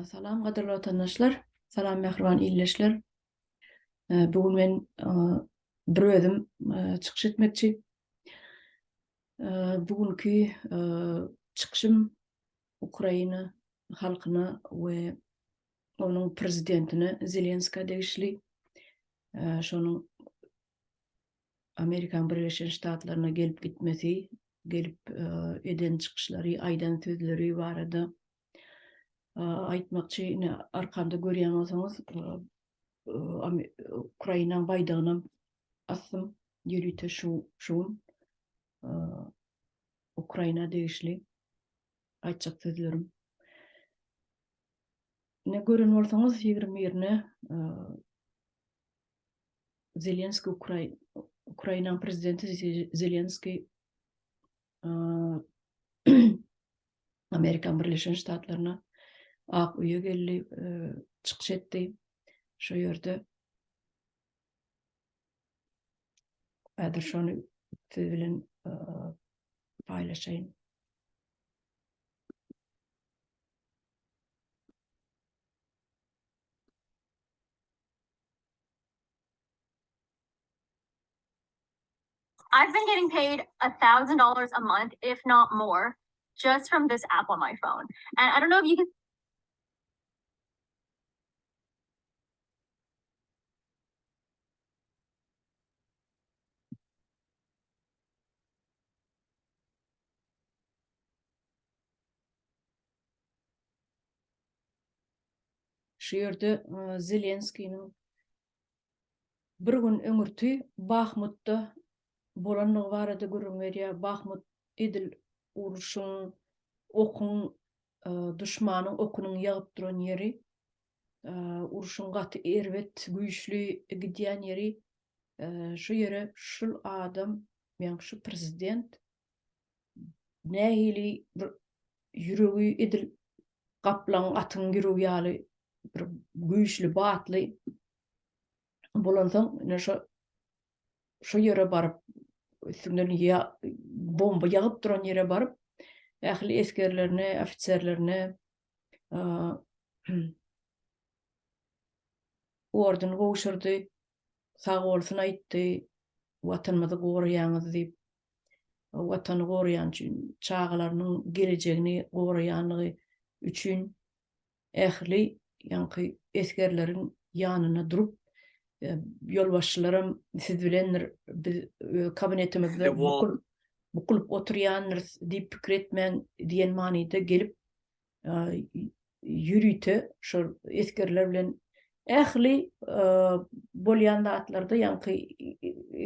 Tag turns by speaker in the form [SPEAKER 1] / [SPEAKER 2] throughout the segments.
[SPEAKER 1] Salam gadyrly watandaşlar, salam mähriban ildeşler. Bu gün men bir özüm çykyş etmekçi. Bu günki çykyşym Ukraina halkyna we onuň prezidentine Zelenskä degişli. Şonuň Amerikanyň Birleşen Ştatlaryna gelip gitmesi, gelip eden çykyşlary, aýdan sözleri barada aýtmakçy. Ine arkamda görýän bolsaňyz, Ukrainanyň baýdagynam asdym ýörite şu şu gün Ukraina degişli aýtjak sözlerim. Ine gören bolsaňyz 21-ine Zelenskiý Ukrainanyň prezidenti Zelenskiý Amerikan Birleşen Ştatlaryna Ak öýe geldi, çykyş etdi. Şo ýerde häzir şony siz bilen paýlaşaýyn.
[SPEAKER 2] I've been getting paid $1,000 a month, if not more, just from this app on my phone. And I don't know if you can
[SPEAKER 1] Şu ýerde Zelenskiniň bir gün öňürti Bahmutda bolandygy barada gürrüň berýär. Bahmut edil urşuň, okuň, duşmanyň okunyň ýagyp duran ýeri. Urşuň gaty erbet, güýçli gidýän ýeri. Şu ýere şul adam, ýagny şu prezident nähili bir ýüregi edil gaplaň atyň ýüregi ýaly bir güýçli, batly bolansoň, ine şo şo ýere baryp, üstünden ýa bomba ýagyp duran ýere baryp, ähli esgerlerine, ofiserlerine orden gowşurdy, sag bolsun aýtdy, Watanymyzy goraýaňyz diýip. Watany goraýan üçin, çagalarynyň gelejegini goraýanlygy üçin ähli ýaňky esgerleriň ýanynda durup, ýolbaşçylaram siz bilendir, biz öz kabinetimizde bukulyp oturýandyrys diýip pikir etmäň diýen manyda gelip, ýörite şol esgerler bilen ähli bolýan zatlarda ýaňky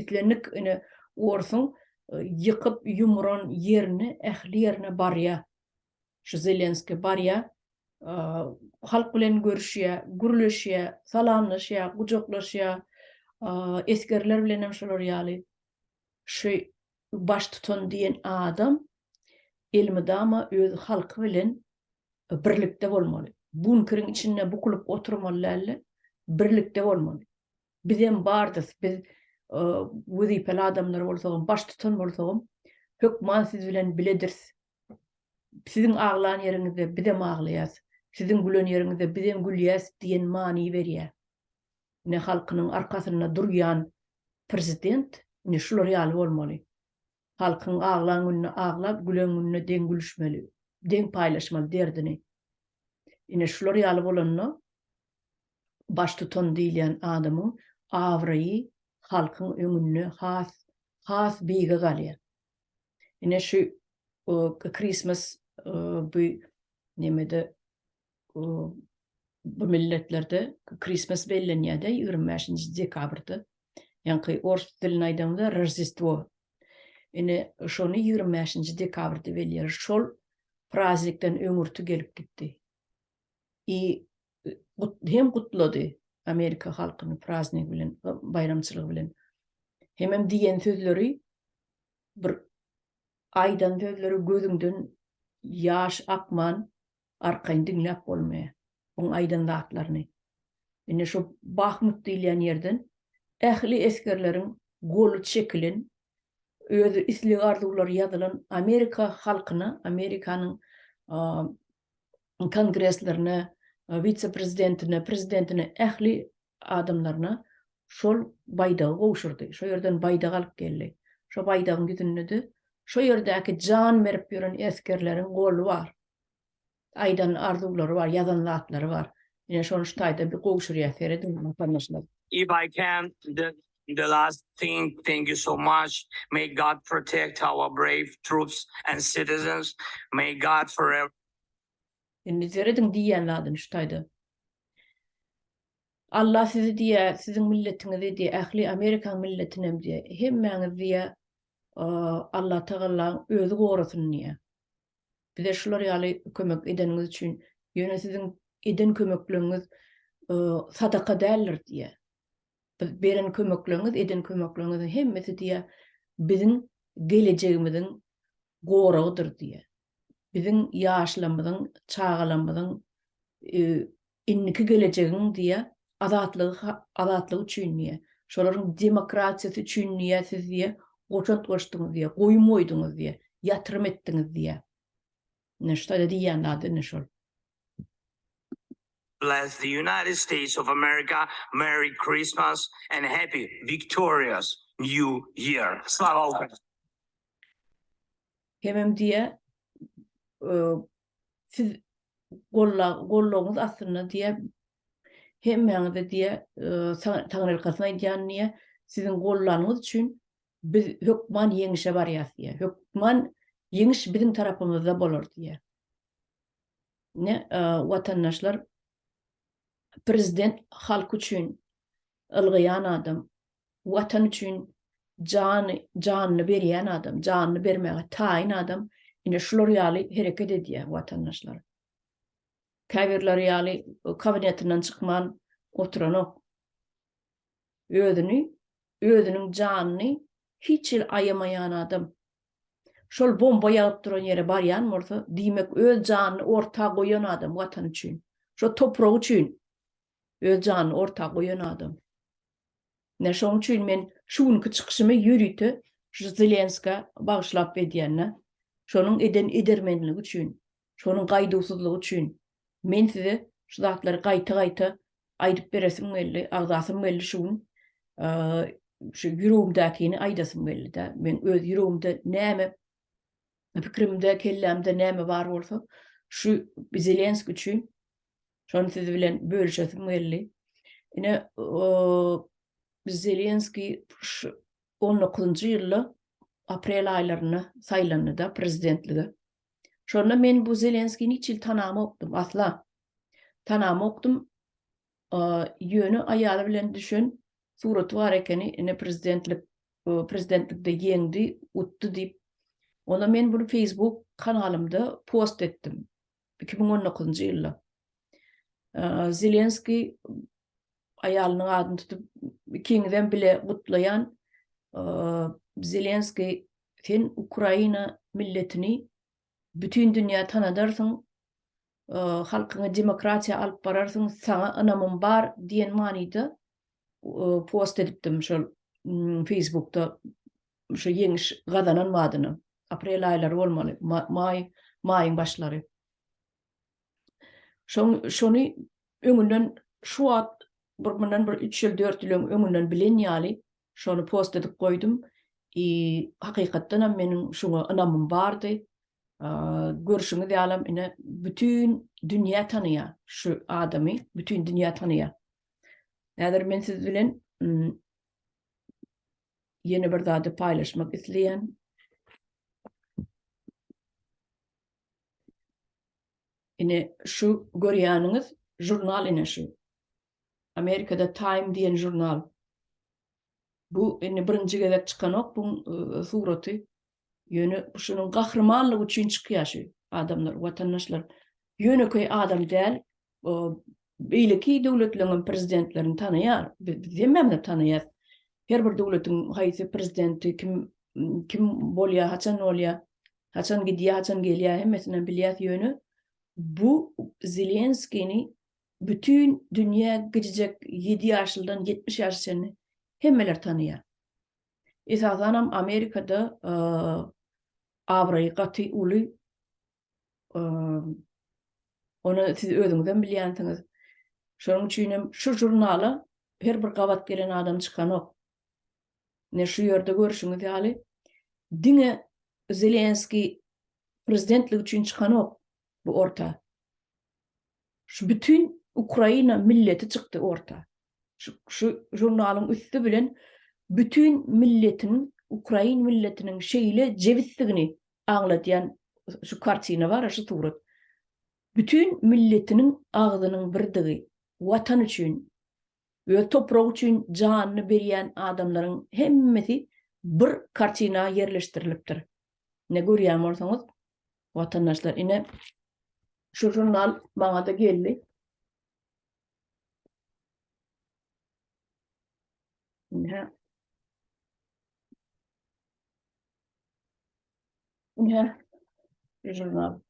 [SPEAKER 1] islendik ine orsuň ýykyp ýumuran ýerine ähli ýerine barýar. Şu Zelenskiý barýar, halk bilen görüşýär, gürleşýär, salamlaşýar, gujaklaşýar, esgerler bilen hem şolar ýaly. Şu baştutan diýen adam elmydama öz halky bilen birlikde bolmaly. Bunkeriň içinde bukulyp oturmaly dälde, birlikde bolmaly. Bizem bardys, biz wezipeli adamlar bolsagam, baştutan bolsagam, hökman siz bilen bilediris. Siziň aglan ýeriňizde bizem aglaýas, siziň gülen ýeriňizde bizem gülýäs diýen many berýär. Ine halkynyň arkasynda durýan prezident ine şular ýaly bolmaly. Halkyň aglan gününe aglap, gülen gününe deň gülüşmeli, deň paýlaşmaly derdini. Ine şular ýaly bolanda baştutan diýilýän adamyň abraýy halkyň öňünde has has beýige galýar. Ine şu Christmas bu nemede bu milletlerde Christmas bellenýär-de 25-nji dekabrda. Ýaňky ors dilinde aýdanda Rojdestvo. Ine şony 25-nji dekabrda belleýär. Şol praznikden öňürti gelip gitdi. I hem gutlady Amerika halkyny praznik bilen, baýramçylygy bilen. Hemem diýen sözleri bir aýdan sözleri gözüňden ýaş akman arkaýyn diňläp bolmaýar oň aýdan zatlaryny. Indi şo Bahmut diýilýän ýerden ähli esgerleriň goly çekilen, öz isleg-arzuwlary ýazylan Amerika halkyna, Amerikanyň kongreslerine, Wise-prezidentine, prezidentine, ähli adamlaryna şol baýdagy gowşurdy. Şo ýerden baýdak alyp geldi. Şo baýdagyň ýüzünde-de şo ýerdäki jan berip ýören esgerleriň goly bar. Aýdan arzuwlary bar, ýazan zatlary bar. Ine şony şu taýda bir gowşurýar, serediň watandaşlar.
[SPEAKER 3] If I can the the last thing thank you so much may God protect our brave troops and citizens may God forever
[SPEAKER 1] Indi serediň diýýän zadyny şu taýda. Allah sizi diýýä, siziň milletiňizi diýýä, ähli Amerikan milletinem diýýä, hemmäňizi diýýä, Allah Tagallaň özi gorasyn diýýä. Bize şular ýaly kömek edeniňiz üçin, ýöne siziň eden kömekleriňiz sadaka däldir diýýä. Biz beren kömekleriňiz, eden kömekleriňiziň hemmesi diýýä, biziň gelejegimiziň goragydyr diýýä. Biziň ýaşlarymyzyň, çagalarymyzyň indiki gelejegiň diýýä, azatlygy azatlygy üçin diýýä. Şolaryň demokratiýasy üçin diýýä, siz diýýä, goşant goşduňyz diýýä, goýum goýduňyz diýýä, ýatyrym etdiňiz diýýä. Ine şu taýda diýýän zady ine şol.
[SPEAKER 3] Bless the United States of America, Merry Christmas and Happy Victorious New Year. Slava Ukraini!
[SPEAKER 1] Hemem diýýä, siz golla gollagyňyz astynda diýýä, hemmäňize diýýä, taňryýalkasyn aýdýan diýýä, siziň gollanyňyz üçin biz hökman ýeňişe barýas diýýä. Hökman ýeňiş biziň tarapymyzda bolar diýýä. Ine, watandaşlar, prezident halk üçin ylgaýan adam, Watan üçin jany, janyny berýän adam, janyny bermäge taýyn adam ine şular ýaly hereket edýär watandaşlar. Käbirleri ýaly kabinetinden çykman oturanok. Özüni, özüniň janyny hiç hili aýamaýan adam. Şol bomba ýagyp duran ýere barýan bolsa, diýmek öz janyny orta goýan adam watan üçin. Şo toprak üçin öz janyny orta goýan adam. Ine şoň üçin men şu günki çykyşymy ýörite şu Zelenskä bagyşlap edýän-de. Şonuň eden edermenligi üçin, şonuň gaýduwsyzlygy üçin men size şu zatlary gaýta-gaýta aýdyp beresim geldi, agzasym geldi şu gün. Şu ýüregimdäkini aýdasym geldi-de. Men öz ýüregimde näme pikirimde, kellämde näme bar bolsa, şu Zelenski üçin şony siz bilen bölüşesim geldi. Ine, Zelenski şu 19-njy ýylda aprel aýlarynda saýlandy-da prezidentlige. Şonda men bu Zelenskini hiç hili tanamokdym, asla. Tanamokdym. Ýöne aýaly bilen düşen suraty bar ekeni, ine prezidentlik prezidentlikde ýeňdi, utdy diýip. Onda men bunu Facebook kanalymda post etdim. 2019-njy ýylda. Zelenskiý aýalynyň adyny tutup ikiňizem bile gutlaýan. Zelenskiý sen Ukraina milletini bütin dünýä tanadarsyň, halkyňy demokratiýa alyp bararsyň, saňa ynamym bar diýen manyda post edipdim şol Facebookda şu ýeňiş gazanan badyna. Aprel aýlary bolmaly, maý, maýyň başlary. Şoň şony öňünden şu wagt bir mundan bir 3 ýyl, 4 ýyl öň öňünden bilen ýaly şony post edip goýdum. I hakykatdan hem meniň şuňa ynamym bardy. Görşüňiz ýalam ine bütin dünýä tanaýar şu adamy, bütin dünýä tanaýar. Häzir men siz bilen ýene bir zady paýlaşmak isleýän. Ine şu görýäniňiz žurnal ine şu. Amerikada Time diýen žurnal. Bu indi birinji gezek çykanok bu e, suraty. Ýöne şunuň gahrymanlygy üçin çykýar şu adamlar, watandaşlar. Ýönekeý adam däl, beýleki döwletleriň hem prezidentlerini tanaýar. Biz hemmämiz tanaýarys. Her bir döwletiň haýsy prezidenti kim kim bolýar, haçan bolýar, haçan gidýär, haçan gelýär, hemmesini bilýäris. Ýöne bu Zelenskini bütin dünýä gijijek 7 ýaşlydan 70 ýaşa çenli hemmeler tanaýar. Esasanam Amerikada abraýy gaty uly. Ony siz özüňizem bilýänsiňiz. Şonuň üçin hem şu žurnala her bir gabat gelen adam çykanok. Ine şu ýerde görşüňiz ýaly diňe Zelenskiý prezidentlik üçin çykanok bu orta. Şu bütin Ukraina milleti çykdy orta. Şu, şu žurnalyň üsti bilen bütin milletiň, ukrain milletiniň şeýle jebisdigini aňladýan şu kartina bar, şu surat. Bütin milletiniň agzynyň birdigi, watan üçin, öz topragy üçin janyny berýän adamlaryň hemmesi bir kartina ýerleşdirilipdir. Ine görýän bolsaňyz, watandaşlar, ine şu žurnal maňa-da geldi. Ine. Ine žurnal.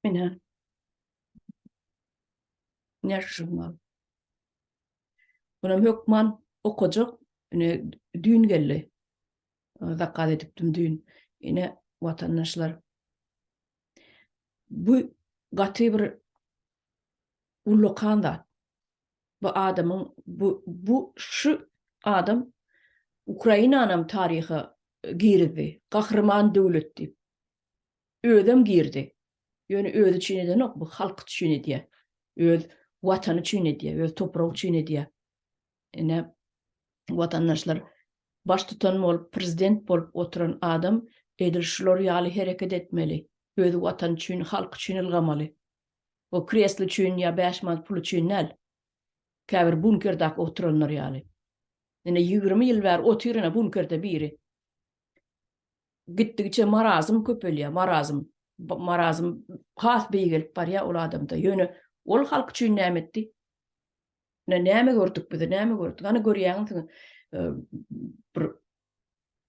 [SPEAKER 1] Ine. Ine žurnal. Bunam hökman okajak. Ine düýn geldi. Zakaz edipdim düýn. Ine watandaşlar. Bu gaty bir ullakan zat. Bu adamyň bu bu şu adam Ukrainanam taryha girizdi. Gahryman döwlet diýip. Özem girdi. Ýöne özi üçin edenok, bu halk üçin edýär. Öz watany üçin edýär, öz topragy üçin edýär. Ine watandaşlar baştutan bolup, prezident bolup oturan adam edil şular ýaly hereket etmeli. Öz watany üçin, halk üçin ylgamaly. O kreslo üçin ýa 5 manat pul üçin däl. Käbir bunkerdäki oturanlar ýaly. Ine 20 ýyl bäri otyr ine bunkerde biri. Gitdigiçe marazm köpelýär, marazm. Marazm has beýgelip barýar ol adamda. Ýöne ol halk üçin näme etdi? Ne näme gördük biz, näme gördük? Ana görýäňiz, e, bir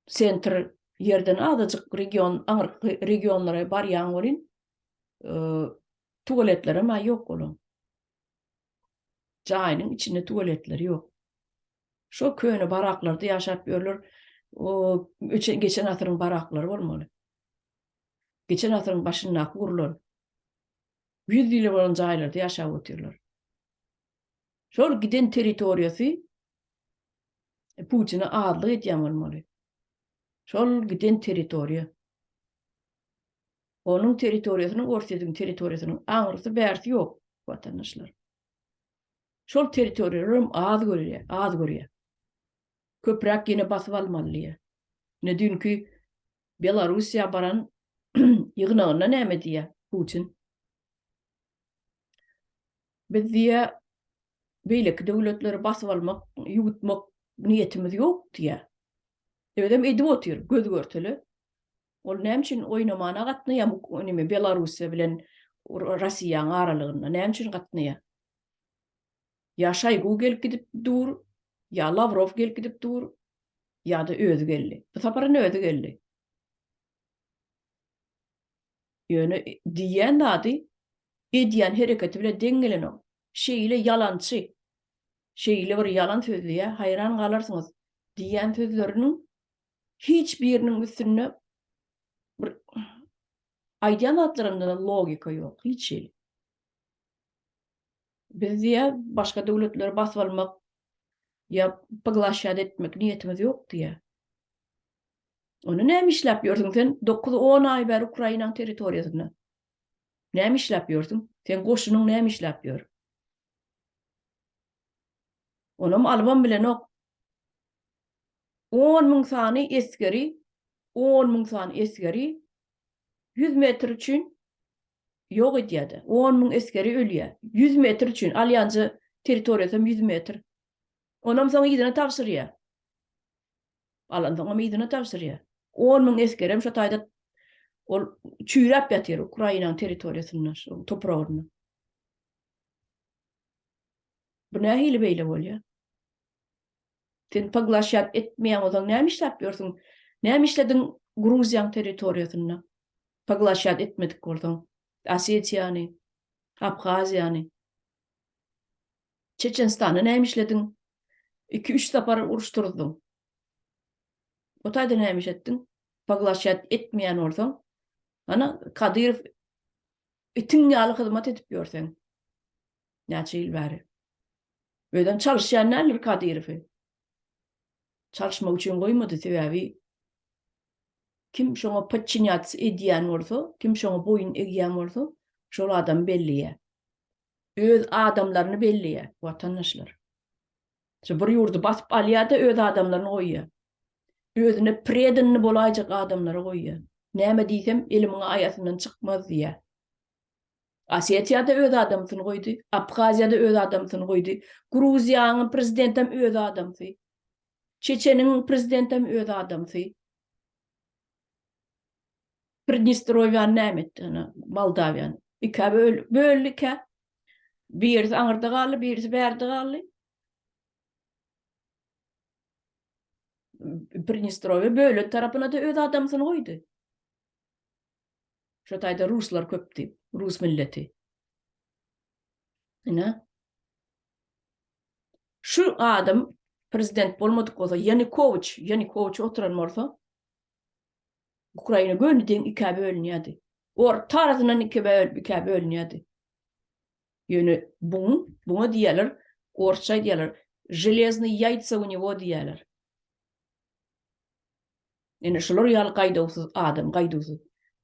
[SPEAKER 1] sentr ýerden azajyk region, aňyrky regionlara barýaň welin, e, tualetlerem ýok olaň. Jaýynyň içinde tualetleri ýok. Şo köne baraklarda ýaşap ýörler. O geçen asyryň baraklary bolmaly. Geçen asyryň başyndaky gurlan 100 ýyly bolan jaýlarda ýaşap otyrlar. Şol giden territoriýasy Putine azlyk edýän bolmaly. Şol giden territoriýa. Onuň territoriýasynyň Orsýetiň territoriýasynyň aňrysy bärsi ýok, watandaşlar. Şol territoriýalaram az görýär, az görýär. Köpräk ýene basyp almaly diýýär. Ine düýnki Belarussiýa baran ýygnagynda näme diýýär Putin? Biz diýýär, beýleki döwletleri basyp almak, ýuwutmak niýetimiz ýok diýýär. Özem edip otyr, göz görtele. Ol näme üçin oýnamana gatnaýar neme Belarussiýa bilen Rossiýanyň aralygynda? Näme üçin gatnaýar? Ýa Şoýgu gelip gidip dur, ýa Lawrow gelip gidip dur, ýa-da özi geldi. Bu sapar indi özi geldi. Ýöne diýýän zady edýän hereketi bilen deň gelenok. Şeýle ýalançy, şeýle bir ýalan sözleýär, haýran galarsyňyz. Diýýän sözleriniň hiç biriniň üstünde bir aýdýan zatlarynda logika ýok, hiç hili. Biz diýýär, başga döwletleri basyp almak ýa poglaşýat etmek niýetimiz ýok diýýär. Onda näme işläp ýörsüň sen? 9-10 aý bäri Ukrainanyň territoriýasynda. Näme işläp ýörsüň? Seň goşunyň näme işläp ýör? Onam alybam bilenok. 10 müň sany esgeri, 10 müň sany esgeri 100 metr üçin ýok edýärdi. 10 müň esgeri ölýär. 100 metr üçin alýanja territoriýasam 100 metr. Onam soň yzyna tabşyrýar. Alansoňam yzyna tabşyrýar. 10 müň esgerem şo taýda ol çüýräp ýatyr Ukrainanyň territoriýasynda, şo topragynda. Bu nähili beýle bolýar? Sen poglaşýat etmeýän bolsaň näme işläp ýörsüň? Näme işlediň Gruziýanyň territoriýasynda? Poglaşýat etmedik bolsaň. Osetiýany, Abhaziýany. Çeçenistanda näme işlediň? Iki-üç sapar uruş turuzdyň. O taýda näme iş etdiň? Poglaşýat etmeýän bolsaň, ana Kadyrow itiň ýaly hyzmat edip ýörseň. Näçe ýyl bäri. Özem çalyşýan däldir Kadyrowy. Çalyşmak üçin goýmady, sebäbi kim şoňa podçinýats edýän bolsa, kim şoňa boýun egýän bolsa, şol adam belleýär. Öz adamlaryny belleýär, watandaşlar. Şu bir ýurdy basyp alýar-da öz adamlaryny goýýar. Özüne predanny bolaýjak adamlary goýýar. Näme diýsem elimiň aýasyndan çykmaz diýýär. Osetiýada öz adamsyny goýdy, Abhaziýada öz adamsyny goýdy, Gruziýanyň prezidentem öz adamsy, Çeçeniň prezidentem öz adamsy. Pridnestrowiýany näme etdi ana, Moldawiýany? Ikä böldi ikä. Birisi aňyrda galdy, birisi bärde galdy. Pridnestrowiýa bölen tarapyna-da öz adamsyny goýdy. Şo taýda ruslar köpdi, rus milleti. Ine. Şu adam prezident bolmadyk bolsa, Ýanukowiç, Ýanukowiç oturan bolsa, Ukraina göni deň ikä bölünýärdi. Orta arasyndan ikä ikä bölünýärdi. Ýöne buň, buňa diýýärler, orsça aýdýarlar, železnyý ýaýtsa u nego diýýärler. Ine şular ýaly gaýduwsyz adam, gaýduwsyz.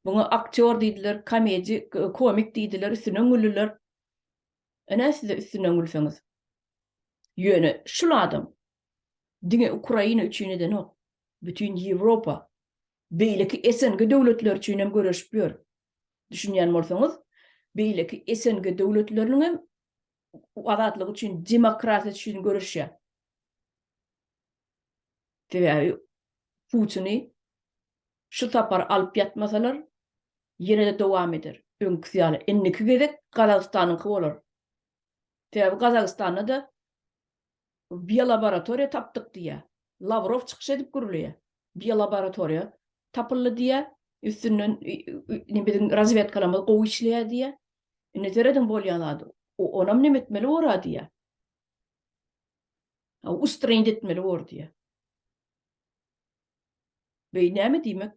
[SPEAKER 1] Buňa aktýor diýdiler, komedi, komik diýdiler, üstünden güldüler. Ine size üstünden gülseňiz. Ýöne şul adam diňe Ukraina üçin edenok. Bütin Ýewropa, beýleki SNG döwletleri üçin hem göreşip ýör. Düşünýän bolsaňyz, beýleki SNG döwletleriniň hem azatlygy üçin, demokratiýasy üçin göreşýär. Sebäbi Putini şu sapar alyp ýatmasalar, ýene-de dowam eder. Öňküsi ýaly. Indiki gezek Gazagystanyňky bolar. Sebäbi Gazagystanda-da biolaboratoriýa tapdyk diýýär. Lawrow çykyş edip gürleýär. Biolaboratoriýa tapyldy diýýär. Üstünden biziň razwedkalarymyz gowy işleýär diýýär. Indi serediň bolýan zady. Onam neme etmeli bor-a diýýär. Ustranit etmeli bor diýýär. Beý näme diýmek?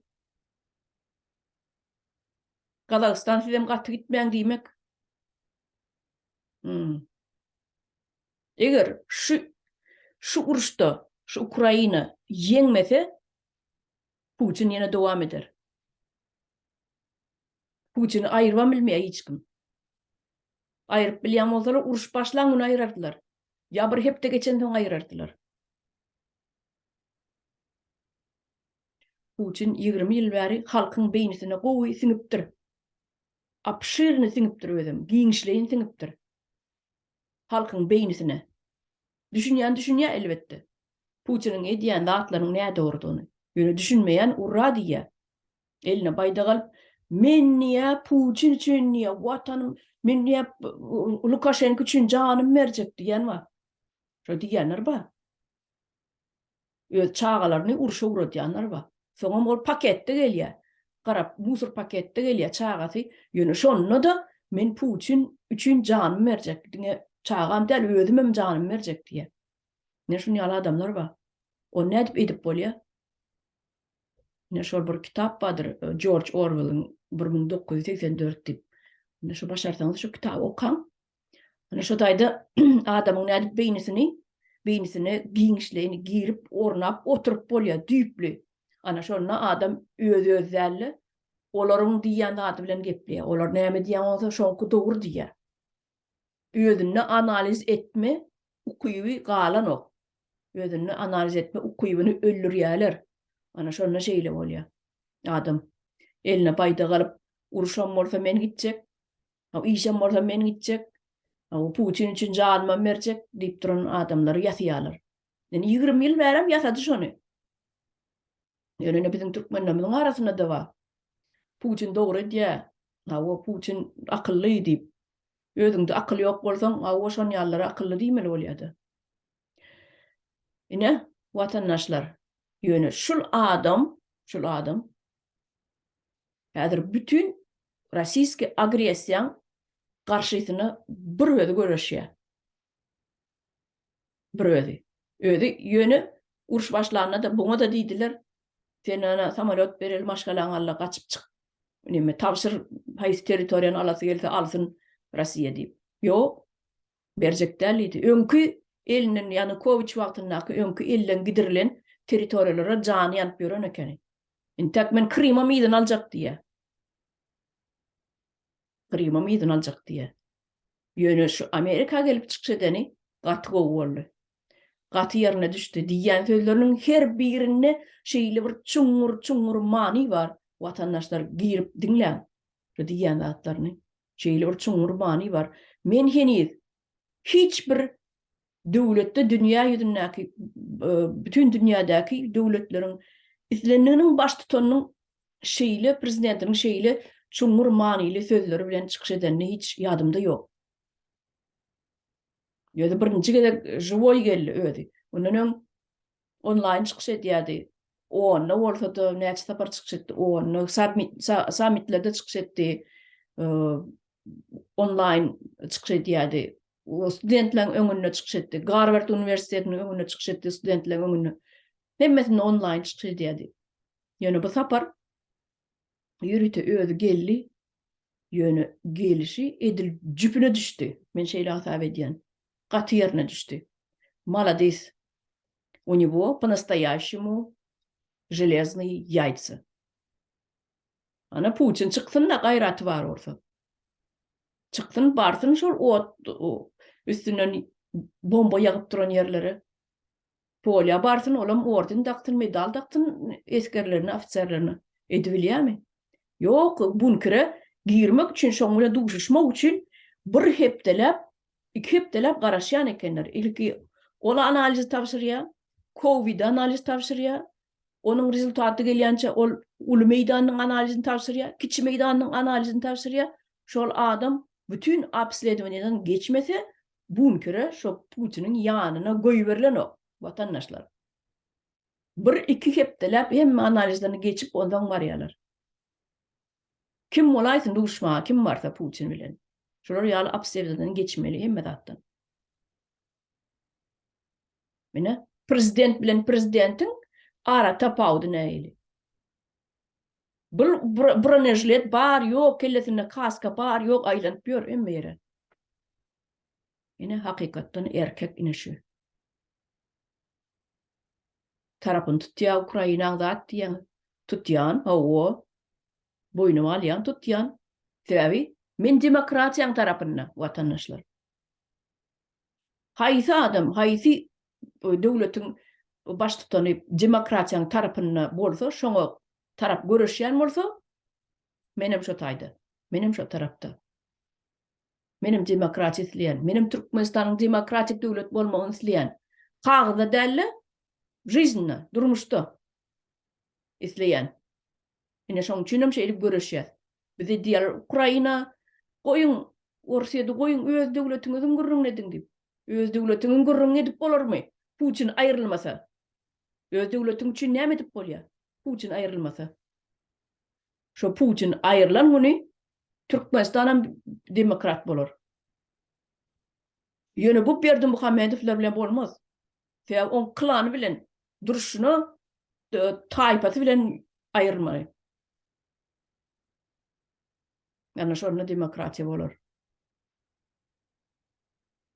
[SPEAKER 1] Gazagystan sizem gaty gitmäň diýmek. Hmm. Eger şu şu uruşda şu Ukraina ýeňmese Putin ýene dowam eder. Putini aýyrybam bilmeýär hiç kim. Aýryp bilýän bolsalar uruş başlan güni aýyrardylar. Ýa bir hepde geçensoň aýyrardylar. Putin 20 ýyl bäri halkyň beýnisine gowy siňipdir. Obşirny siňipdir özem, giňişleýin siňipdir. Halkyň beýnisine. Düşünýän düşünýär elbetde. Putiniň edýän zatlarynyň nädogrudygyny. Ýöne düşünmeýän urra diýýär. Eline baýdak alyp, men diýýär, Putin üçin diýýär, watanym, men diýýär, Lukaşenko üçin janym berjek diýýän bar. Şo diýýänler bar. Öz çagalaryny urşa ugradýanlar bar. Soňam ol paketde gelýär. Garap, musor paketde gelýär çagasy. Ýöne şonda-da men Putin üçin janymy berjek. Diňe çagam däl, özümem janymy berjek diýýär. Ine şuny ýaly adamlar bar. Ony nädip edip bolýar? Ine şol bir kitap bardyr, Jorj Orwelliň 1984 diýip. Ine şu başarsaňyz şu kitaby okaň. Ine şu taýda adamyň nädip beýnisini, beýnisine giňişleýin girip, ornap, oturyp bolýar düýpli. Ana şonda adam öz-öz däl-de, olaryň diýýän zady bilen gepleýär. Olar näme diýýän bolsa, şoňky dogry diýýär. Özünde analiz etme ukyby galanok. Özünde analiz etme ukybyny öldürýärler. Ana şonda şeýle bolýar. Adam eline baýdak alyp, uruşam bolsa men gitjek, işem bolsa men gitjek, Putin üçin janymam berjek diýip duran adamlary ýasaýarlar. Indi 20 ýyl bärem ýasady şony. Ýöne ine biziň türkmenlerimiziň arasynda-da bar. Putin dogry edýär. Hawa, Putin akylly diýip. Özüňde akyl ýok bolsaň, hawa şon ýalylara akylly diýmeli bolýar-da. Ine, watandaşlar, ýöne şul adam, şul adam häzir bütin. Rossiýski agressiýaň garşysyna bir özi göreşýär. Bir özi. Özi ýöne uruş başlanda-da buňa-da diýdiler, sen ana samolýot bereli maşgalaňy al-da gaçyp çyk. Neme tabşyr haýsy territoriýany alasy gelse alsyn Rossiýa diýip. Ýok. Berjek däl diýdi. Öňki elinden Ýanukowiç wagtyndaky öňki elden gidirilen territoriýalara jany ýanyp ýören ekeni. Intäk men Krymam yzyna aljak diýýär. Krymam yzyna aljak diýýär. Ýöne şu Amerika gelip çykyş edeni gaty gowy boldy. Gaty ýerine düşdi. Diýýän sözleriniň her birinde şeýle bir çuňňur çuňňur many bar. Watandaşlar girip diňläň şu diýýän zatlaryny. Şeýle bir çuňňur many bar. Men heniz hiç bir döwletde dünýä ýüzündäki bütin dünýädäki döwletleriň islendiginiň baştutanynyň şeýle prezidentiniň şeýle çuňňur manyly sözleri bilen çykyş edenini hiç ýadymda ýok. Özi birinji gezek žiwoý geldi özi. Ondan öň onlaýn çykyş edýärdi. Onda bolsa-da näçe sapar çykyş etdi. Onda sammitlerde çykyş etdi. Onlaýn çykyş edýärdi. Studentleriň öňünde çykyş etdi. Garward uniwersitetiniň öňünde çykyş etdi, studentleriň öňünde. Hemmesinde onlaýn çykyş edýärdi. Ýöne bu sapar ýörite özi geldi. Ýöne gelişi edil jüpüne düşdi. Men şeýle hasap edýän. Gaty ýerine düşdi. Maladis. U nego po-nastoýaşemu železnyý ýaýtsa. Ana Putin çyksyn-da gaýraty bar bolsa. Çyksyn barsyn şol ot üstünden bomba ýagyp duran ýerlere. Polýa barsyn olam orden daksyn medal daksyn esgerlerine ofiserlerine. Edibilýärmi? Ýok, bunkere girmek üçin şoň bilen duşuşmak üçin bir hepdeläp, iki hepdeläp garaşýan ekenler. Ilki ol analiz tabşyrýar, kowid analiz tabşyrýar, Onuň rezultaty gelýänçä ol uly meýdanyň analizini tabşyrýar, kiçi meýdanyň analizini tabşyrýar. Şol adam bütin obsledowaniýadan geçmese, bunkere şo Putiniň ýanyna goýberilenok, watandaşlar. Bir-iki hepdeläp hemme analizlerini geçip onsoň barýarlar. Kim bolaýsyn duşmaga kim barsa Putin bilen. Şolar ýaly obsledowaniýadan geçmeli hemme zatdan. Ine, prezident bilen prezidentiň ara tapawudy nähili? Bir bronežilet bar, ýok, kellesinde kaska bar, ýok, aýlanyp ýör hemme ýere. Ine, hakykatdan erkek ine şu. Tarapyny tutýar Ukrainaň zat diýýäňiz. Tutýan, hawa. Boýnuma alýan, tutýan. Sebäbi men demokratiýaň tarapynda, watandaşlar. Haýsy adam, haýsy döwletiň baştutany demokratiýanyň tarapynda bolsa, şoňa tarap göreşýän bolsa, menem şo taýda, menem şo tarapda. Menem demokratiýa isleýän, menem Türkmenistanyň demokratik döwlet bolmagyny isleýän. Kagyzda däl-de, žizinde, durmuşda isleýän. Ine şoň üçinem şeýdip göreşýäs. Bize diýýärler Ukraina goýuň, Orsýeti goýuň, öz döwletiňiziň gürrüňini ediň diýip. Öz döwletiňiň gürrüňini edip bolarmy? Putin aýrylmasa. Öz döwletiň üçin näme edip bolýar? Putin aýrylmasa. Şo Putin aýrylan güni Türkmenistanam demokrat bolar. Ýöne bu Berdimuhamedowlar bilen bolmaz. Sebäbi oň klany bilen durşuna taýpasy bilen aýrylmaly. Ýagny şonda demokratiýa bolar.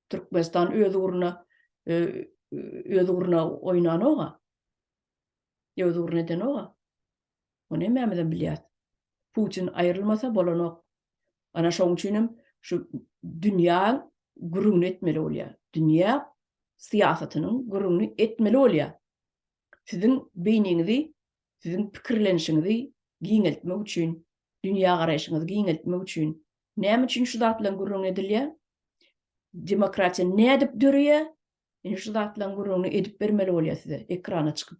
[SPEAKER 1] Türkmenistan öz ugruna öz ugruna oýnanoga. Öz ugruna edenoga. Ony hemmämizem bilýäs. Putin aýrylmasa bolanok. Ana şoň üçinem şu dünýä gürrüňini etmeli bolýar. Dünýä syýasatynyň gürrüňini etmeli bolýar. Siziň beýniňizi, siziň pikirlenişiňizi giňeltmek üçin, dünýägaraýşyňyzy giňeltmek üçin näme üçin şu zatlaryň gürrüňi edilýär? Demokratiýa nädip döreýär? Ine şu zatlaryň gürrüňini edip bermeli bolýar size ekrana çykyp.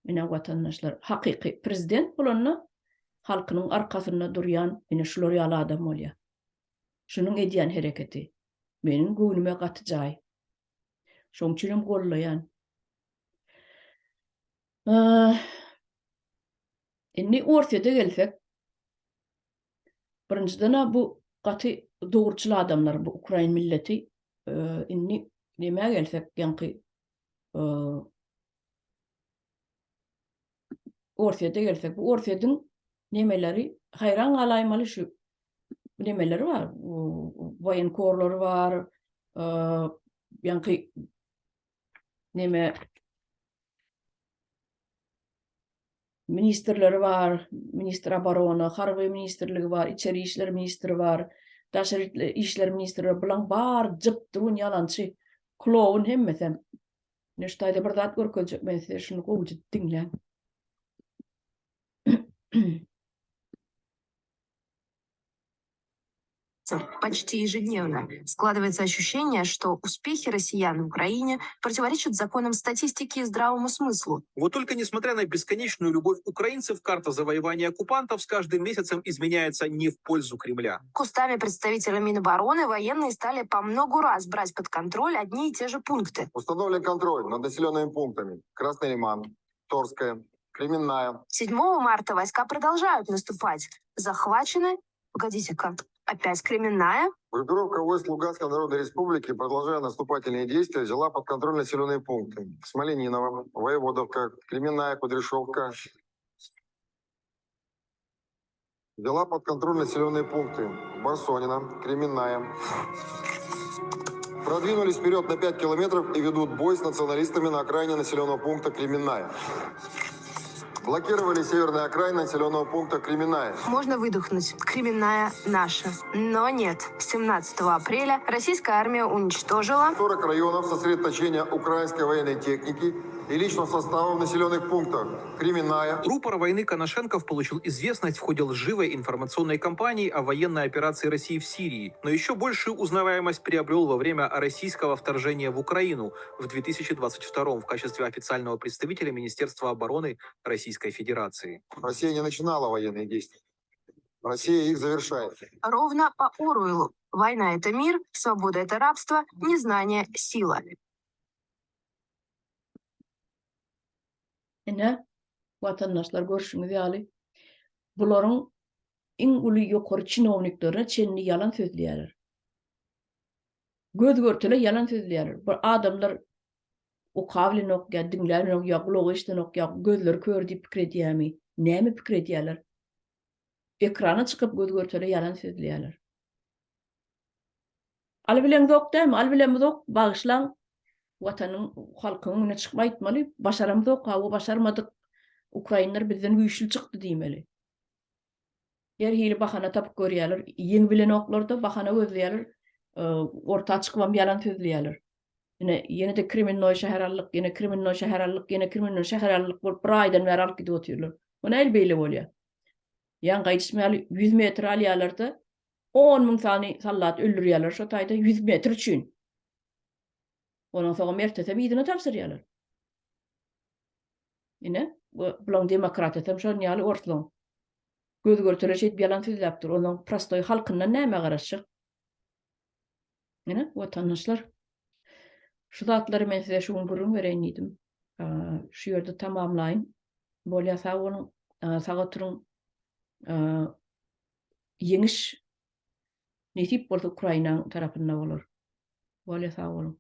[SPEAKER 1] Ine watandaşlar, hakyky prezident bolanda halkynyň arkasynda durýan ine şular ýaly adam bolýar. Şunuň edýän hereketi meniň göwnüme gaty jaý. Şoň üçin hem gollaýan. Indi Orsýete gelsek. Birinjiden-ä bu gaty dogruçyl adamlar bu ukrain milleti. Indi nämä gelsek, ýaňky Orsýete gelsek, bu Orsýetiň nemeleri haýran galaýmaly şu nemeleri bar, woýenkorlary bar, ýaňky neme ministrleri bar, ministr oborona, harby ministrligi bar, içeri işler ministri bar, daşary işler ministri bar, bulaň bary jypdyrun ýalançy, kloun hemmesem. Ine şu taýda bir zat görkezjek men size, şuny gowuja diňläň.
[SPEAKER 4] Почти ежедневно. Складывается ощущение, что успехи россиян в Украине противоречат законам статистики и здравому смыслу.
[SPEAKER 5] Вот только несмотря на бесконечную любовь украинцев, карта завоевания оккупантов с каждым месяцем изменяется не в пользу Кремля.
[SPEAKER 4] Кустами представителя Минобороны военные стали по многу раз брать под контроль одни и те же пункты.
[SPEAKER 6] Установлен контроль над населенными пунктами Красный Лиман, Торская, Кременная.
[SPEAKER 4] 7 марта войска продолжают наступать. Захвачены, погодите-ка, опять Кременная?
[SPEAKER 6] Группировка войск Луганской Народной Республики, продолжая наступательные действия, взяла под контроль населенные пункты Смолениново, Воеводовка, Кременная, Кудряшовка. Взяла под контроль населенные пункты Барсонина, Кременная. Продвинулись вперед на 5 километров и ведут бой с националистами на окраине населенного пункта Кременная. Блокировали северные окраины населенного пункта Кременная.
[SPEAKER 4] Можно выдохнуть. Кременная наша. Но нет. 17 апреля российская армия уничтожила
[SPEAKER 6] 40 районов сосредоточения украинской военной техники и личного состава в населенных пунктах Кременная,
[SPEAKER 5] Рупор войны Конашенков получил известность в ходе лживой информационной кампании о военной операции России в Сирии, но еще большую узнаваемость приобрел во время российского вторжения в Украину в 2022 в качестве официального представителя Министерства обороны Российской Федерации.
[SPEAKER 6] Россия не начинала военные действия. Россия их завершает.
[SPEAKER 4] ровно по Оруэллу. Война – это мир, свобода – это рабство, незнание – сила.
[SPEAKER 1] Ine, watandaşlar görşüňiz ýaly, bularyň iň uly ýokary çinowniklerine çenli ýalan sözleýärler. Göz görtele ýalan sözleýärler. Bu adamlar oka bilenok ýa diňläp bilenok ýa gulagy eşidenok ýa gözleri kör diýip pikir edýärmi? Näme pikir edýärler? Ekrana çykyp göz görtele ýalan sözleýärler. Alybileňzok dämi? Alybilemizok, bagyşlaň. Watanyň, halkyň öňüne çykyp aýtmaly, başaramzok, hawa başarmadyk, ukrainler bizden güýçli çykdy diýmeli. Her hili bahana tapyp görýärler, ýeňibilenoklar-da, bahana gözleýärler, orta çykybam ýalan sözleýärler. Ine, ýene-de Kremennoý şäher aldyk, ýene Kremennoý şäher aldyk, ýene Kremennoý şäher aldyk bolup bir aýdan bäri alyp gidip otyrlar. O nähili beýle bolýar? Ýaňky aýdyşym ýaly 100 metr alýarlar-da, 10 müň sany sallat öldürýärler şo taýda 100 metr üçin. Ondan soňam ertesem yzyna tabşyrýarlar. Ine, bu bulaň demokratiýasam şonuň ýaly orslaň. Göz görtele şeýdip ýalan sözläp dur. Onuň prostoý halkyndan nämä garaşjak? Ine, watandaşlar. Şu zatlary men size şu gün gürrüň bereýin diýdim. Şu ýerde tamamlaýyn. Bolýar, sag boluň, sag oturyň. Ýeňiş nesip bolsa Ukrainaň tarapynda bolar. Bolýar, sag boluň.